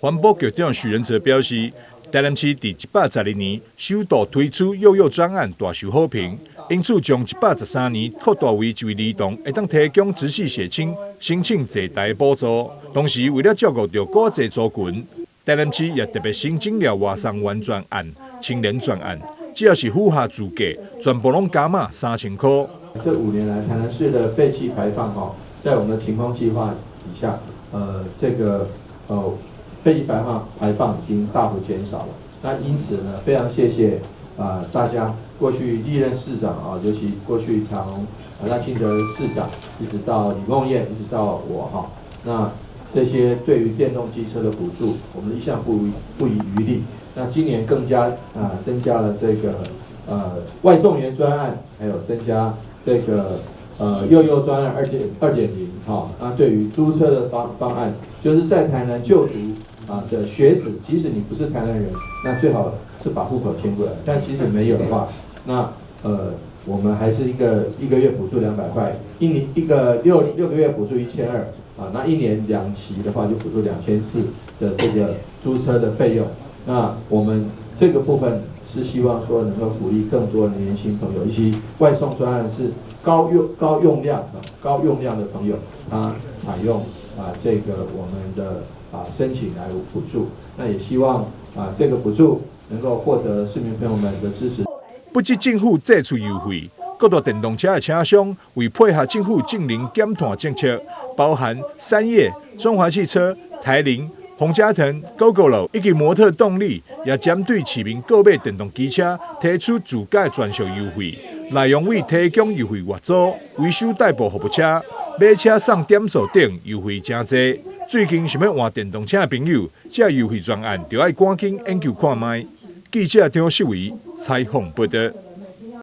環保局長許仁哲表示，台南市佇112年首度推出幼幼專案，大受好評，因此將113年擴大為一位兒童會當提供直系血親申請坐台補助。同時，為了照顧著閣濟族群，台南市也特別申請了外送員專案、青年專案，只要是符合資格，全部攏加碼3000箍。這5年來，台南市的廢氣排放哈，在我們的晴空計劃底下，這個廢氣排放已經大幅減少了。那因此呢，非常謝謝啊大家過去歷任市長啊，尤其過去從賴清德市長一直到李孟諺，一直到我哈，那這些對於電動機車的補助，我們一向不遺餘力。那今年更加啊增加了這個外送員專案，還有增加這個幼幼專案2.0哈。那對於租車的方案，就是在台南就讀啊的學子，即使你不是台南人，那最好是把戶口遷過來。但即使沒有的話，那我們還是一個一個月補助200塊，一年一個6個月補助1200啊，那一年兩期的話就補助2400的這個租車的費用。那我們這個部分是希望說能夠鼓勵更多的年輕朋友，一些外送專案是高用量啊高用量的朋友，他採用啊這個我們的啊申請來補助。那也希望啊這個補助能夠獲得市民朋友們的支持。不止政府祭出優惠，各大電動車的車商為配合政府節能減碳政策，包含三葉、中華汽車、台鈴、宏佳騰、Gogoro 以及摩特動力，也針對市民購買電動機車提出自家專屬優惠，內容為提供優惠月租、維修代步服務車、買車送點數等優惠誠濟。最近想欲換電動車的朋友，這優惠專案就愛趕緊研究看覓。記者張世維採訪報導。